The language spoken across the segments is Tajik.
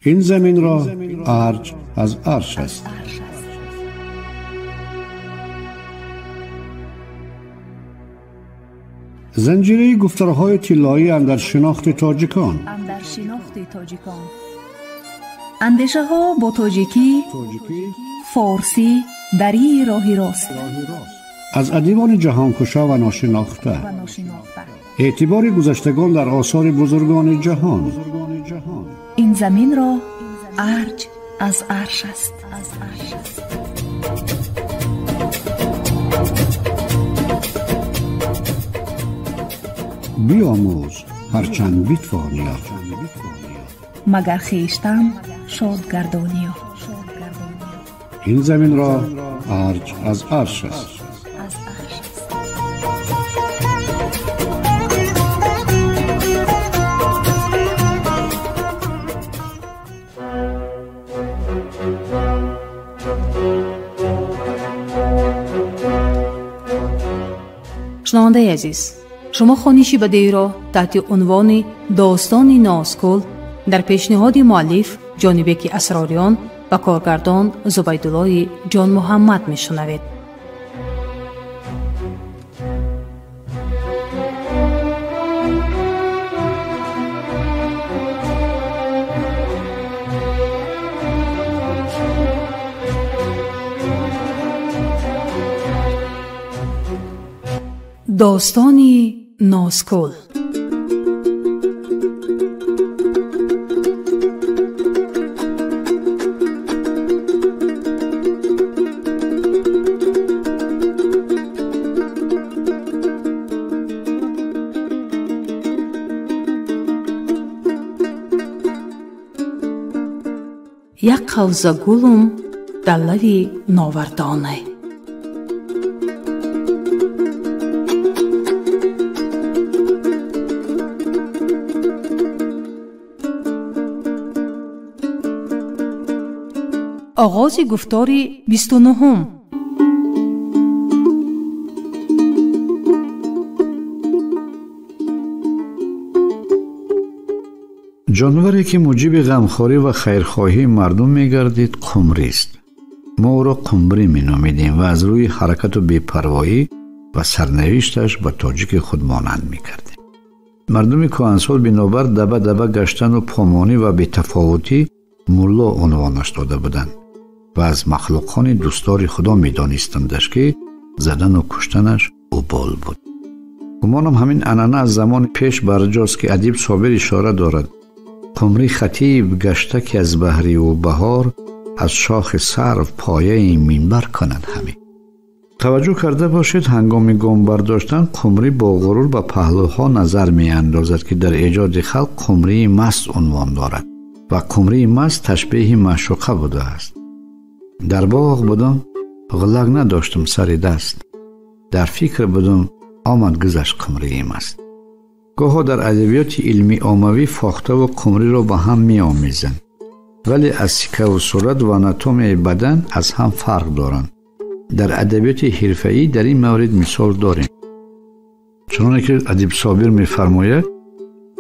Ин заминро арҷ аз арш аст. Занҷираи гуфторҳои тиллоӣ андар шинохти тоҷикон. Андешаҳо бо тоҷикӣ, форсӣ, дарии роҳи рост. Аз адибони ҷаҳонкушо ва ношинохта. Эътибори гузаштагон дар осори бузургони ҷаҳон. Ин заминро арҷ аз арш аст. Биомӯз ҳарчанд битвониё, магар хештан шод гардониё. Ин заминро арҷ аз арш аст. Шунавандаи азиз, шумо хониши бадеиро таҳти унвони «Достони Нозкул» дар пешниҳоди муаллиф Ҷонибеки Асрориён ва коргардон Зубайдуллои Ҷонмуҳаммад мешунавед. Достони Нозкул. Як қавза гулум дар лави новардонай. Оғози гуфтори 29-ум. Ҷонваре ки муҷиби ғамхорӣ ва хайрхоҳии мардум мегардид, қумрист. Мо ӯро қумрӣ меномидем ва аз рӯи ҳаракату бепарвоӣ ва сарнавишташ ба тоҷики худ монанд мекардем. Мардуми кӯҳансол бинобар даба-даба гаштану помонӣ ва бетафовутӣ мулло унвонаш дода буданд ва аз махлуқони дӯстдори худо медонистандаш, ки задану куштанаш убол буд. Гумонам ҳамин анъана аз замони пеш барҷост, ки адиб Собир ишора дорад: қумрӣ хатиб гашта, ки аз баҳри ӯ баҳор аз шохи сарв пояи минбар кунад ҳамӣ. Таваҷҷӯҳ карда бошед, ҳангоми гом бардоштан қумрӣ бо ғурур ба паҳлӯҳо назар меандозад, ки дар эҷоди халқ қумрии маст унвон дорад ва қумрии маст ташбеҳи маъшуқа будааст. Дар боғ будам, ғулак надоштам сари даст, дар фикр будам, омад гузашт қумрии маст. Гоҳо дар адабиёти илмӣ оммавӣ фохтаву қумриро ба ҳам меомезанд, вале аз сикаву сурат ва анатомияи бадан аз ҳам фарқ доранд. Дар адабиёти ҳирфаӣ дар ин маврид мисол дорем. Чуноне ки адиб Собир мефармояд: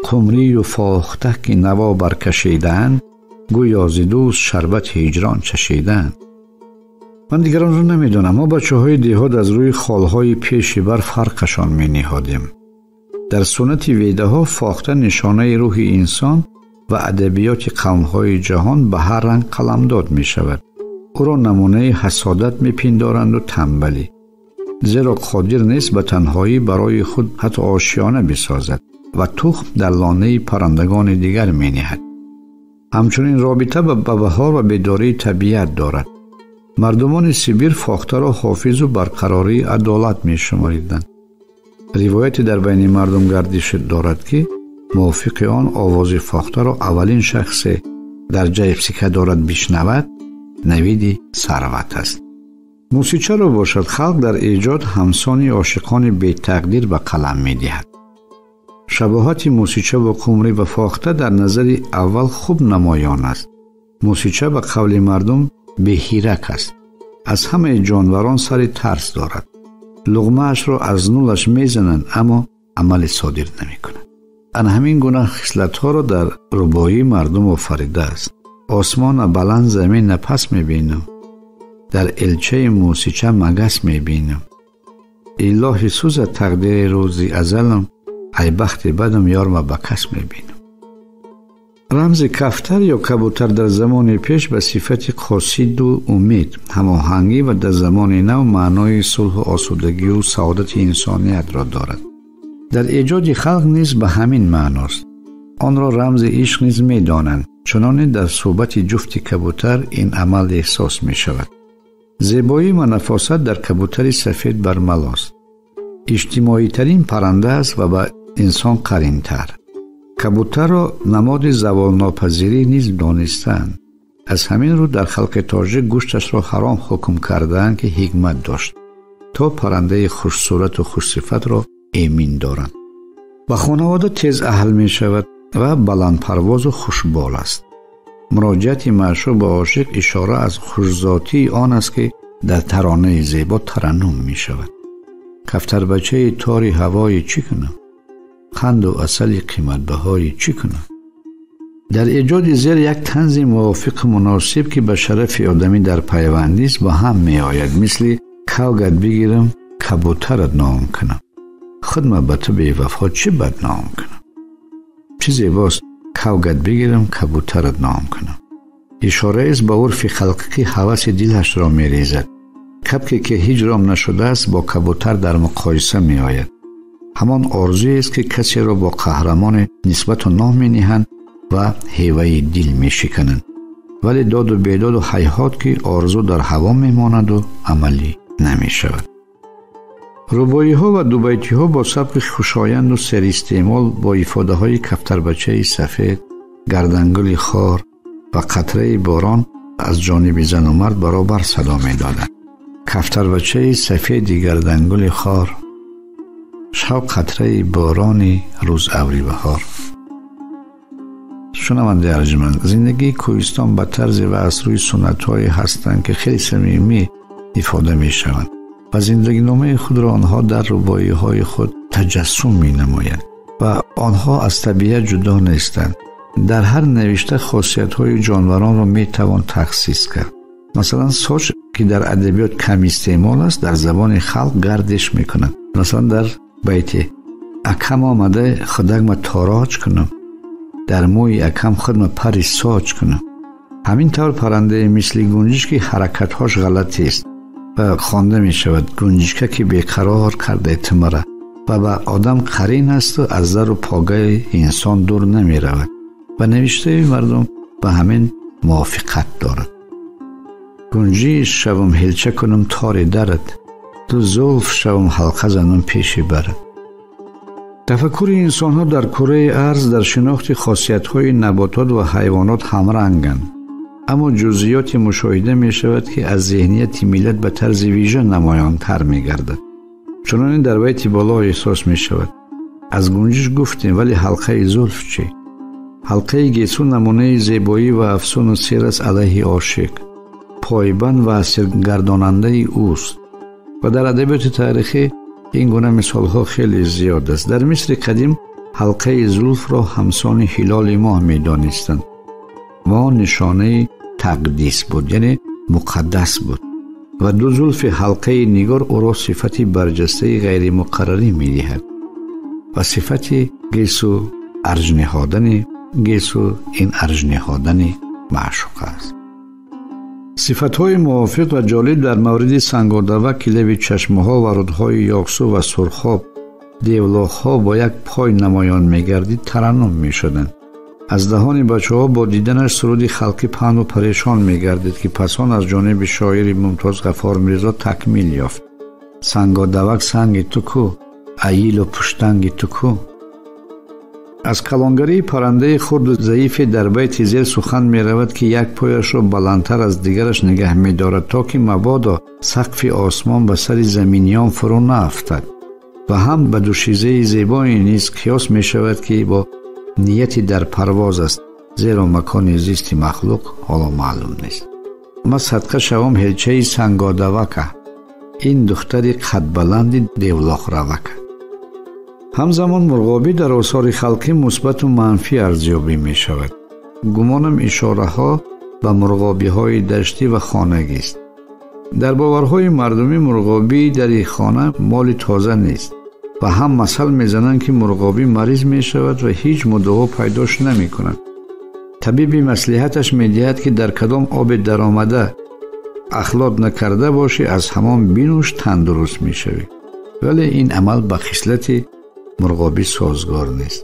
қумрию фохта ки наво баркашидаанд, гӯё зи дӯст шарбати ҳиҷрон чашидаанд. Ман дигаронро намедонам, мо бачаҳои деҳот аз рӯи холҳои пеши бар фарқашон мениҳодем. Дар суннати ведаҳо фохта нишонаи рӯҳи инсон ва адабиёти қавмҳои ҷаҳон ба ҳар ранг қаламдод мешавад. Ӯро намунаи ҳасодат мепиндоранду танбалӣ, зеро қодир нест ба танҳоӣ барои худ ҳатто ошиёна бисозад ва тухм дар лонаи паррандагони дигар мениҳад. Ҳамчунин робита ба баҳор ва бедории табиат дорад. Мардумони Сибир фохтаро ҳофизу барқарории адолат мешумориданд. Ривояте дар байни мардум гардиш дорад, ки мувофиқи он овози фохтаро аввалин шахсе дар ҷайб сика дорад бишнавад, навиди сарват аст. Мусичаро бошад халқ дар эҷод ҳамсони ошиқони бетақдир ба қалам медиҳад. Шабоҳати мусича ва қумрӣ ва фохта дар назари аввал хуб намоён аст. Мусича ба қавли мардум беҳирак аст. Аз ҳамаи ҷонварон сари тарс дорад. Луғмаашро аз нулаш мезананд, аммо амали содир намекунад. Ана ҳамин гуна хислатҳоро дар рубоӣ мардум офаридааст. Осмона баланд, замина пас мебинам, дар элчаи мусича магас мебинам. Илоҳи сӯза тақдири рӯзи азалам, ай бахти бадам ёрма ба кас мебинам. Рамзи кафтар ё кабутар дар замони пеш ба сифати қосиду умед ҳамоҳангӣ ва дар замони нав маънои сулҳу осудагию саодати инсониятро дорад. Дар эҷоди халқ низ ба ҳамин маъност. Онро рамзи ишқ низ медонанд, чуноне дар суҳбати ҷуфти кабутар ин амал эҳсос мешавад. Зебоӣ ва нафосат дар кабутари сафед бармалост. Иҷтимоитарин парранда аст ва ба инсон қаринтар. Кабутарро намоди заволнопазирӣ низ донистаанд. Аз ҳамин рӯ дар халқи тоҷик гӯшташро ҳаром ҳукм кардаанд, ки ҳикмат дошт, то паррандаи хушсурату хушсифатро эмин доранд. Ба хонавода тез аҳл мешавад ва баландпарвозу хушбол аст. Муроҷиати маъшуқ ба ошиқ ишора аз хушзотии он аст, ки дар таронаи зебо тараннум мешавад. Кафтарбачаи тори ҳавои чӣ кунам? Қанду асали қиматбаҳои чӣ кунам? Дар эҷоди зер як танзи мувофиқу муносиб, ки ба шарафи одамӣ дар пайвандист, ба ҳам меояд, мисли кавгат бигирам, кабутарат ном кунам, худма ба ту бевафо чӣ бадном кунам? Чӣ зебост, кавгат бигирам, кабутарат ном кунам. Ишораест ба урфи халқӣ, ки ҳаваси дилашро мерезад. Кабке ки ҳеҷ ром нашудааст, бо кабутар дар муқоиса меояд. Ҳамон орзуест, ки касеро бо қаҳрамоне нисбату ном мениҳанд ва ҳеваи дил мешикананд. Вале доду бедоду ҳайҳот, ки орзу дар ҳаво мемонаду амалӣ намешавад. Рубоиҳо ва дубайтиҳо бо сабки хушоянду серистеъмол бо ифодаҳои кафтарбачаи сафед, гардангули хор ва қатраи борон аз ҷониби зану мард баробар садо медоданд. Кафтарбачаи сафеди гардангули хор, шав қатраи борони рӯз аври баҳор. Шунавандаи арҷманд, зиндагии кӯҳистон ба тарзе ва аз рӯи суннатҳое ҳастанд, ки хеле самимӣ ифода мешаванд ва зиндагиномаи худро онҳо дар рубоиҳои худ таҷассум менамоянд ва онҳо аз табиат ҷудо нестанд. Дар ҳар навишта хосиятҳои ҷонваронро метавон тахсис кард. Масалан, соч, ки дар адабиёт кам истеъмол аст, дар забони халқ гардиш мекунад. Масалан, дар байте акам омада худакма тороҷ кунам, дар мӯи акам худма пари соч кунам. Ҳамин тавр паррандае мисли гунҷиш, ки ҳаракатҳош ғалатист ва хонда мешавад: гунҷишка ки беқарор карда тимара, ва ба одам қарин асту аз зару погаи инсон дур намеравад ва навиштаи мардум ба ҳамин мувофиқат дорад. Гунҷиш шавам ҳилча кунам тори дарат, ду зулф шавам ҳалқа занам пеши барат. Тафаккури инсонҳо дар кураи арз дар шинохти хосиятҳои наботот ва ҳайвонот ҳамранганд, аммо ҷузъиёте мушоҳида мешавад, ки аз зеҳнияти миллат ба тарзи вижа намоёнтар мегардад. Чуноне дар байти боло эҳсос мешавад. Аз гунҷиш гуфтем, вале ҳалқаи зулф чӣ? Ҳалқаи гесу намунаи зебоӣ ва афсуну сир аст алайҳи ошиқ, пойбанд ва асиргардонандаи ӯст. Ва дар адабиёти таърихӣ ин гуна мисолҳо хеле зиёд аст. Дар Мисри қадим ҳалқаи зулфро ҳамсони ҳилоли моҳ медонистанд. Моҳ нишонаи тақдис буд, яъне муқаддас буд, ва ду зулфи ҳалқаи нигор ӯро сифати барҷастаи ғайримуқаррарӣ медиҳад ва сифати гесу арҷниҳодани гесу ин арҷниҳодани маъшуқ аст. Сифатҳои мувофиқ ва ҷолиб дар мавриди сангодава, ки лаби чашмаҳо ва рудҳои ёқсу ва сурхоб, девлоқҳо бо як пой намоён мегардид, тараннум мешуданд. Аз даҳони бачаҳо бо диданаш суруди халқӣ паҳну парешон мегардид, ки пасон аз ҷониби шоири мумтоз Ғаффор Мирзо такмил ёфт. Сангодавак санги ту ку, аилу пуштанги ту ку. Аз калонгарии паррандаи хурду заифе дар байти зер сухан меравад, ки як пояшро баландтар аз дигараш нигаҳ медорад, то ки мабодо сақфи осмон ба сари заминиён фурӯ наафтад. Ва ҳам ба душизаи зебое низ қиёс мешавад, ки бо нияти дар парвоз аст, зеро макони зисти махлуқ ҳоло маълум нест. Ма садқа шавам ҳелчаи сангодавака, ин духтари қадбаланди девлоқравака. Ҳамзамон мурғобӣ дар осори халқӣ мусбату манфӣ арзёбӣ мешавад. Гумонам ишораҳо ба мурғобиҳои даштӣ ва хонагист. Дар боварҳои мардумӣ мурғобии дари хона моли тоза нест ва ҳам масал мезананд, ки мурғобӣ мариз мешавад ва ҳеҷ муддао пайдош намекунад. Табиби маслиҳаташ медиҳад, ки дар кадом оби даромада ахлот накарда бошӣ, аз ҳамон бинӯш тандуруст мешавӣ. Вале ин амал ба хислати мурғобӣ созгор нест.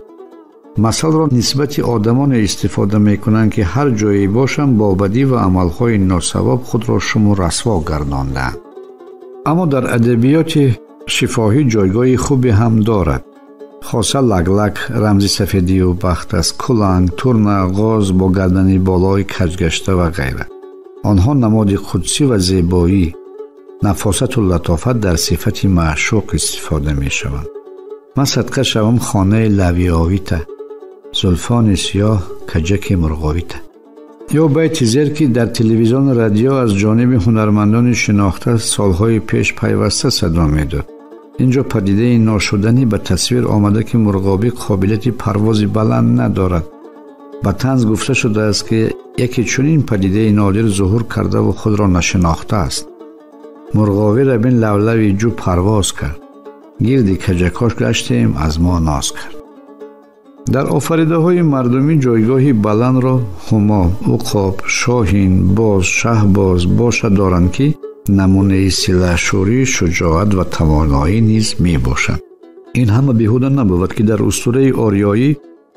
Масалро нисбати одамоне истифода мекунанд, ки ҳар ҷое бошанд бо бадӣ ва амалҳои носавоб худро шуму расво гардондаанд. Аммо дар адабиёти шифоҳӣ ҷойгоҳи хубе ҳам дорад. Хоса лаглак рамзи сафедию бахт аст, куланг, турна, ғоз бо гардани болои каҷгашта ва ғайра. Онҳо намоди қудсӣ ва зебоӣ, нафосату латофат дар сифати маъшуқ истифода мешаванд. Ман садқа шавам хонаи лавиовита, зулфони сиёҳ каҷаки мурғовита. Ё байти зер, ки дар телевизиону радио аз ҷониби ҳунармандони шинохта солҳои пеш пайваста садо медод. Инҷо падидаи ношуданӣ ба тасвир омада, ки мурғобӣ қобилияти парвози баланд надорад. Ба танз гуфта шудааст, ки яке чунин падидаи нодир зуҳур кардаву худро нашинохтааст. Мурғовиро бин лавлави ҷӯ парвоз кард, гирди каҷакош гаштем, аз мо ноз кард. Дар офаридаҳои мардумӣ ҷойгоҳи баландро ҳумо, уқоб, шоҳин, боз, шаҳбоз боша доранд, ки намунаи силаҳшӯрӣ, шуҷоат ва тавоноӣ низ мебошанд. Ин ҳама беҳуда набуд, ки дар устураи ориёӣ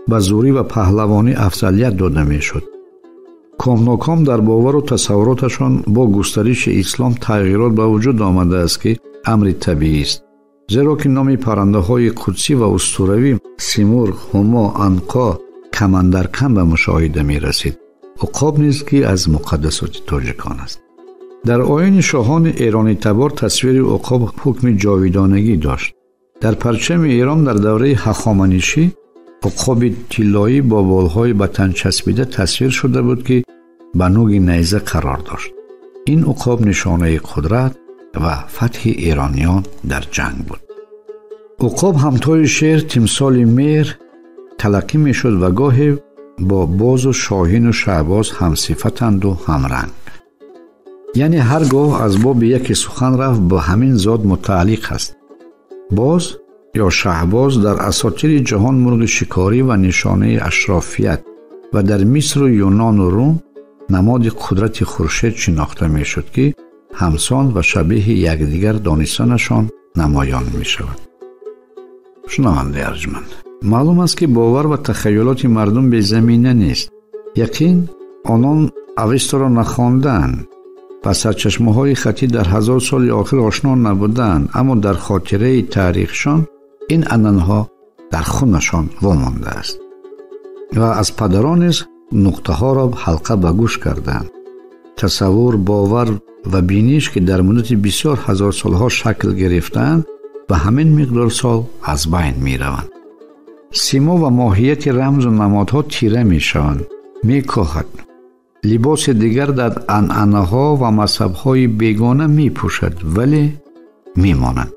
ба зӯрӣ ва паҳлавонӣ афзалият дода мешуд. Комноком дар бовару тасаввуроташон бо густариши ислом тағйирот ба вуҷуд омадааст, ки амри табиист. Зеро ки номи паррандаҳои қудсӣ ва устуравӣ симурғ, ҳумо, анқо камандаркам ба мушоҳида мерасид. Уқоб низ, ки аз муқаддасоти тоҷикон аст. Дар оини шоҳони эронитабор тасвири уқоб ҳукми ҷовидонагӣ дошт. Дар парчами Эрон дар давраи ҳахоманишӣ уқоби тиллоӣ бо болҳои ба тан часпида тасвир шуда буд, ки ба нуги найза қарор дошт. Ин уқоб нишонаи қудрат ва фатҳи эрониён дар ҷанг буд. Уқоб ҳамтои шер, тимсоли меҳр талаққӣ мешуд ва гоҳе бо бозу шоҳину шаҳбоз ҳамсифатанду ҳамранг. Яъне ҳар гоҳ аз боби яке сухан рафт, ба ҳамин зот мутааллиқ аст. Боз ё шаҳбоз дар асотири ҷаҳон мурғи шикорӣ ва нишонаи ашрофият ва дар Мисру Юнону Рум намоди қудрати хуршед шинохта мешуд, ки ҳамсон ва шабеҳи якдигар донистанашон намоён мешавад. Шунавандаи арҷманд, маълум аст, ки бовар ва тахайюлоти мардум безамина нест. Яқин онон Авесторо нахондаанд ва сарчашмаҳои хаттӣ дар 1000 соли охир ошно набуданд, аммо дар хотираи таърихшон ин анъанаҳо дар хунашон вомондааст ва аз падарон низ нуқтаҳоро ҳалқа ба гӯш кардаанд. Тасаввур, бовар ва биниш, ки дар муддати бисёр ҳазор солҳо шакл гирифтаанд, ба ҳамин миқдор сол аз байн мераванд. Симо ва моҳияти рамзу намодҳо тира мешаванд, мекоҳад. Либоси дигар дар анъанаҳо ва мазҳабҳои бегона мепӯшад, вале мемонанд.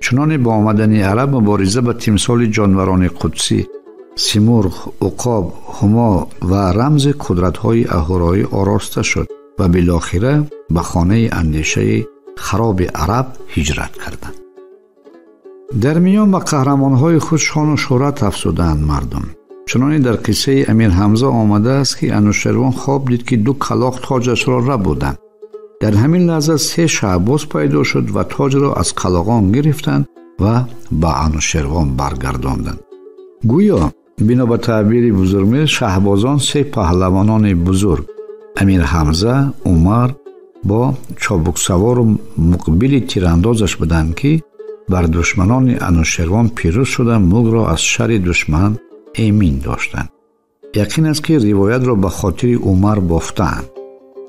Чуноне бо омадани араб мубориза ба тимсоли ҷонварони қудсӣ, симурғ, уқоб, ҳумо ва рамзи қудратҳои аҳуроӣ ороста шуд ва билохира ба хонаи андешаи хароби араб ҳиҷрат карданд. Дар миён ба қаҳрамонҳои худ шону шӯҳрат афзудаанд мардум. Чуноне дар қиссаи Амир Ҳамза омадааст, ки Анӯшервон хоб дид, ки ду калоқ тоҷашро рабуданд. Дар ҳамин лаҳза се шаҳбоз пайдо шуд ва тоҷро аз қалоғон гирифтанд ва ба Анӯшервон баргардонданд. Гӯё бино ба таъбири Бузургмеҳр, шаҳбозон се паҳлавонони бузург Амир Ҳамза, Умар бо чобуксавору муқбили тирандозаш буданд, ки бар душманони Анӯшервон пирӯз шуда мулкро аз шарри душман эмин доштанд. Яқин аст, ки ривоятро ба хотири Умар бофтаанд.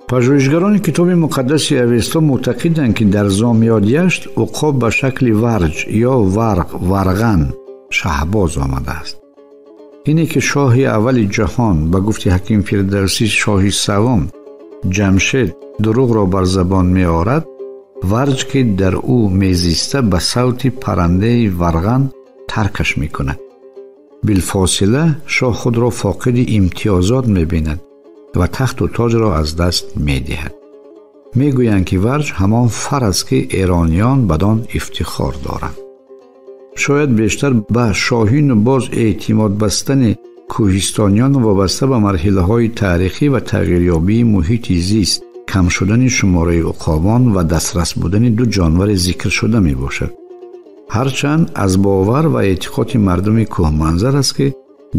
Пажӯҳишгарони китоби муқаддаси Авесто мӯътақиданд, ки дар Зомёдяшт уқоб ба шакли варҷ ё варқ, варған, шаҳбоз омадааст. Ине ки шоҳи аввали ҷаҳон ба гуфти ҳаким Фирдавсӣ шоҳи саввум Ҷамшед дурӯғро бар забон меорад, варҷ ки дар ӯ мезиста ба савти паррандаи варған таркаш мекунад. Билфосила шоҳ худро фоқиди имтиёзот мебинад. ва тахту тоҷро аз даст медиҳад. Мегӯянд, ки варҷ ҳамон фар аст, ки эрониён бадон ифтихор доранд. Шояд бештар ба шоҳину боз эътимод бастани кӯҳистониён вобаста ба марҳилаҳои таърихӣ ва тағйирёбии муҳити зист, кам шудани шумораи уқобон ва дастрас будани ду ҷонвари зикршуда мебошад. Ҳарчанд аз бовар ва эътиқоди мардуми кӯҳманзар аст, ки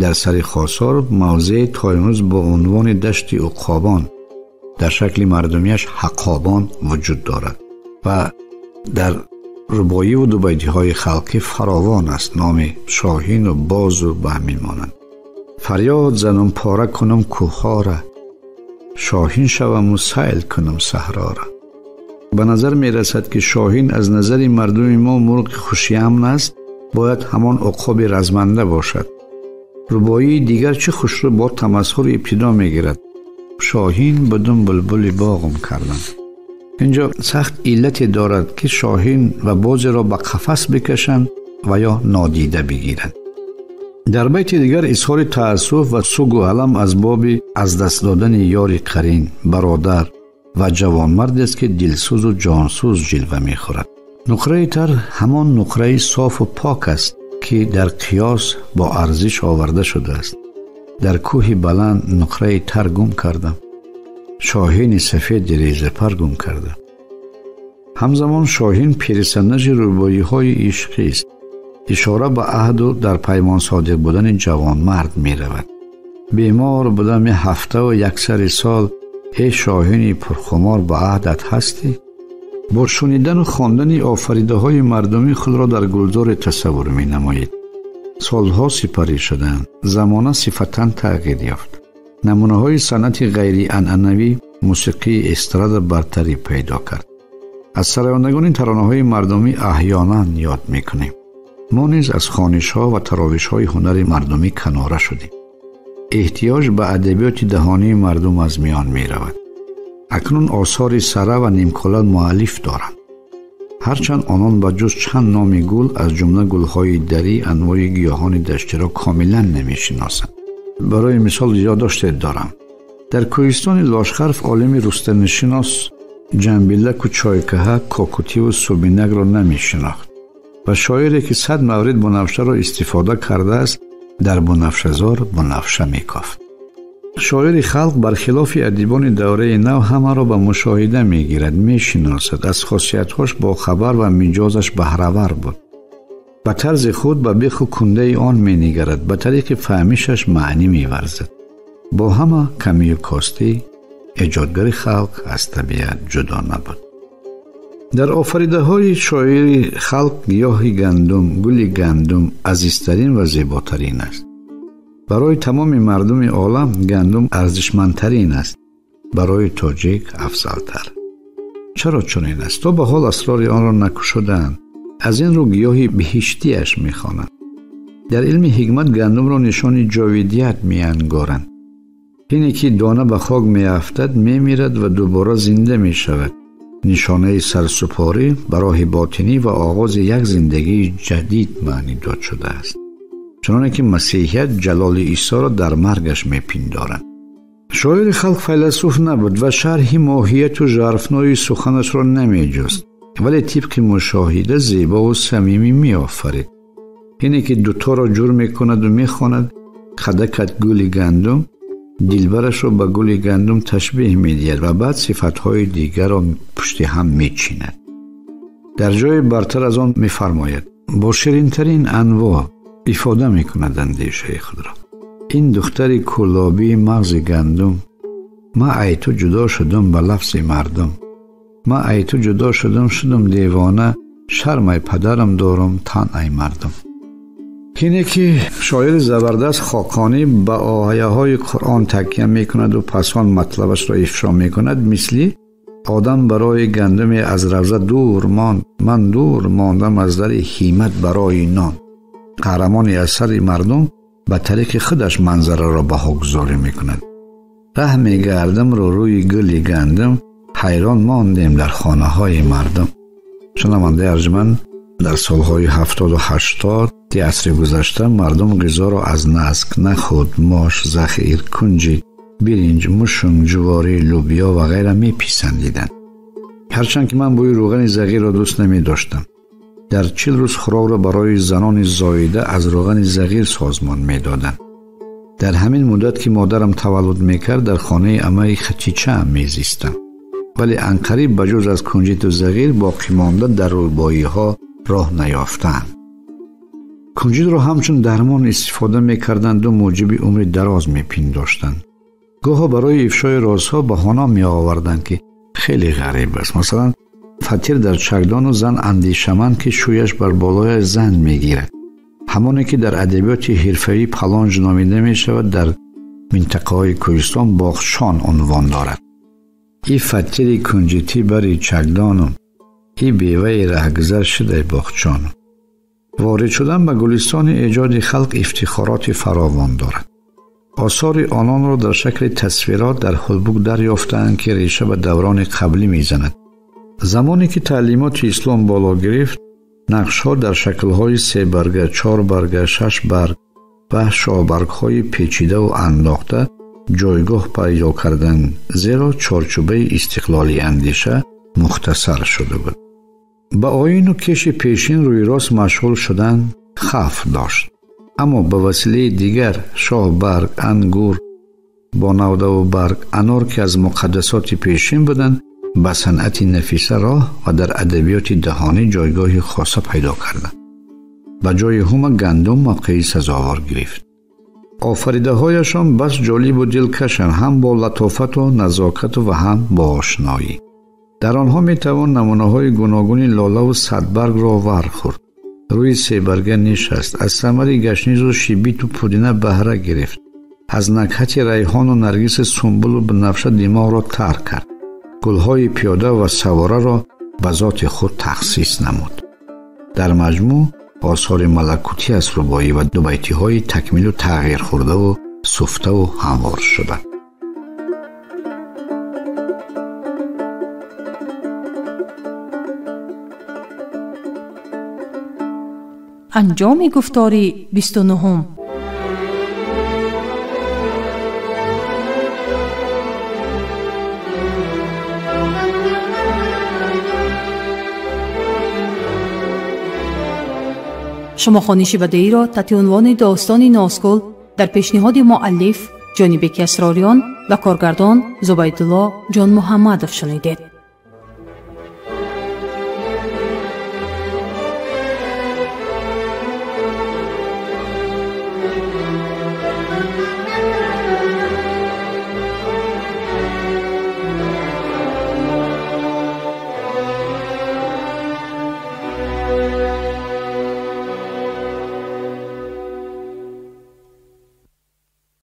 дар сари Хосор мавзеи то имрӯз бо унвони дашти уқобон дар шакли мардумияш ҳақобон вуҷуд дорад ва дар рубоиву дубайтиҳои халқӣ фаровон аст номи шоҳину бозу ба ҳамин монанд. Фарёд занам, пора кунам кӯҳҳора, шоҳин шаваму сайл кунам саҳрора. Ба назар мерасад, ки шоҳин аз назари мардуми мо мурғи хушямн аст, бояд ҳамон уқоби разманда бошад. Рубоии дигар чӣ хушрӯ бо тамасхур ибтидо мегирад: шоҳин будум, булбули боғум кардам. Инҷо сахт иллате дорад, ки шоҳин ва бозеро ба қафас бикашанд ва ё нодида бигиранд. Дар байти дигар изҳори таассуф ва сугу алам аз боби аз даст додани ёри қарин, бародар ва ҷавонмардест, ки дилсӯзу ҷонсӯз ҷилва мехӯрад. Нуқраи тар ҳамон нуқраи софу пок аст, ки дар қиёс бо арзиш оварда шудааст. Дар кӯҳи баланд нуқраи тар гум кардам, шоҳини сафеди резапар гум кардам. Ҳамзамон шоҳин персонажи рубоиҳои ишқист. Ишора ба аҳду дар паймон содиқ будани ҷавонмард меравад. Бемор будам як ҳафтаву як сари сол, эй шоҳини пурхумор, ба аҳдат ҳастӣ? Бо шунидану хондани офаридаҳои мардумӣ худро дар гулзоре тасаввур менамоед. Солҳо сипарӣ шуданд, замона сифатан тағйир ёфт. Намунаҳои санъати ғайрианъанавӣ, мусиқии эстрада бартарӣ пайдо кард. Аз сарояндагони таронаҳои мардумӣ аҳёнан ёд мекунем. Мо низ аз хонишҳо ва таровишҳои ҳунари мардумӣ канора шудем. Эҳтиёҷ ба адабиёти даҳонии мардум аз миён меравад. Акнун осори сара ва нимкола муаллиф доранд. Ҳарчанд онон ба ҷуз чанд номи гул, аз ҷумла гулҳои дарӣ, анвои гиёҳони даштиро комилан намешиносанд. Барои мисол ёддоште дорам. Дар кӯҳистони Лошхарф олими рустанишинос ҷамбилаку чойкаҳа, кокутиву субинакро намешинохт ва шоире, ки 100 маврид бунафшаро истифода кардааст, дар бунафшазор бунафша мекофт. Шоири халқ бархилофи адибони давраи нав ҳамаро ба мушоҳида мегирад, мешиносад, аз хосиятҳош бохабар ва миҷозаш баҳравар буд. Ба тарзи худ ба беху кундаи он менигарад, ба тариқи фаҳмишаш маънӣ меварзад. Бо ҳама камию костӣ эҷодгари халқ аз табиат ҷудо набуд. Дар офаридаҳои шоири халқ гиёҳи гандум, гули гандум азизтарин ва зеботарин аст. Барои тамоми мардуми олам гандум арзишмандтарин аст, барои тоҷик афзалтар. Чаро чунин аст? То ба ҳол асрори онро накушодаанд. Аз ин рӯ гиёҳи биҳиштиаш мехонанд. Дар илми ҳикмат гандумро нишони ҷовидият меангоранд. Ҳине ки дона ба хок меафтад, мемирад ва дубора зинда мешавад. Нишонаи сарсупорӣ ба роҳи ботинӣ ва оғози як зиндагии ҷадид маънӣ дод шудааст. Чуноне ки масеҳият ҷалоли Исоро дар маргаш мепиндоранд. Шоири халқ файласуф набуд ва шарҳи моҳияту жарфнои суханашро намеҷуст, вале тибқи мушоҳида зебову самимӣ меофарид. Ҳине ки дуторо ҷур мекунаду мехонад қадакат гули гандум, дилбарашро ба гули гандум ташбеҳ медиҳад ва баъд сифатҳои дигарро пушти ҳам мечинад. Дар ҷои бартар аз он мефармояд: бо ширинтарин анвоъ ифода мекунад андешаи худро. Ин духтари кӯлобии мағзи гандум, ма ай ту ҷудо шудум ба лафзи мардум, ма ай ту ҷудо шудум, шудум девона, шарм ай падарам дорум, тан ай мардум. Ҳине ки шоири забардаст Хоқонӣ ба ояҳои Қуръон такя мекунаду пас он матлабашро ифшо мекунад, мисли одам барои гандуме аз равза дур монд, ман дур мондам аз дари ҳимат барои нон. Қаҳрамони асари мардум ба тариқи худаш манзараро баҳогузорӣ мекунад. Раҳ мегардам рӯ рӯи гули гандум, ҳайрон мондем дар хонаҳои мардум. Шунавандаи арҷманд, дар солҳои 70-80 асри гузашта мардум ғизоро аз наск, нахуд, мош, захир, кунҷид, биринҷ, мушунг, ҷуворӣ, лӯбиё ва ғайра меписандиданд. Ҳарчанд ки ман бӯи рӯғани зағирро дӯст намедоштам. Дар 40 рӯз хӯрокро барои занони зоида аз рӯғани зағир созмон медоданд. Дар ҳамин муддат ки модарам таваллуд мекард, дар хонаи амаи Хатичаам мезистам. Вале анқариб ба ҷуз аз кунҷиту зағир боқӣ монда дар рӯбоиҳо роҳ наёфтаанд. Кунҷитро ҳамчун дармон истифода мекарданду мӯҷиби умри дароз мепиндоштанд. Гоҳо барои ифшои розҳо баҳона меоварданд, ки хеле ғариб аст. Масалан, фатир дар чакдону зан андешаманд, ки шӯяш бар болояш зан мегирад. Ҳамоне ки дар адабиёти ҳирфавӣ палонж номида мешавад, дар минтақаҳои кӯҳистон боғчон унвон дорад. И фатири кунҷитӣ бари чакдонум, и беваи раҳгузар шудай боғчонум. Ворид шудан ба гулистони эҷоди халқ ифтихороти фаровон дорад. Осори ононро дар шакли тасвирот дар ҳулбук дарёфтаанд, ки реша ба даврони қаблӣ мезанад. Замоне ки таълимоти ислом боло гирифт, нақшҳо дар шаклҳои себарга, чорбарга, шашбарг ва шоҳбаргҳои печидаву андохта ҷойгоҳ пайдо карданд, зеро чорчӯбаи истиқлоли андеша мухтасар шуда буд. Ба оину кеши пешин рӯйрост машғул шудан хавф дошт. Аммо ба василаи дигар шоҳбарг, ангур бо навдаву барг, анор, ки аз муқаддасоти пешин буданд, ба санъати нафиса роҳ ва дар адабиёти даҳонӣ ҷойгоҳи хоса пайдо карданд. Ба ҷои ҳума гандум мавқеи сазовор гирифт. Офаридаҳояшон бас ҷолибу дилкашанд, ҳам бо латофату назокату ва ҳам бо ошноӣ. Дар онҳо метавон намунаҳои гуногуни лолаву садбаргро вар хӯрд. Рӯи себарга нишаст, аз самари гашнизу шибиту пудина баҳра гирифт, аз накҳати райҳону наргиси сумбулу бинафша димоғро тар кард, гулҳои пиёда ва савораро ба зоти худ тахсис намуд. Дар маҷмӯъ осори малакутӣ аз рубоӣ ва дубайтиҳои такмилу тағйир хӯрдаву суфтаву ҳамвор шуда. Анҷоми гуфтори 29. Шумо хониши бадеиро таҳти унвони достони Нозгул дар пешниҳоди муаллиф Ҷонибеки Асрориён ва коргардон Зубайдулло Ҷонмуҳаммадов шунидед.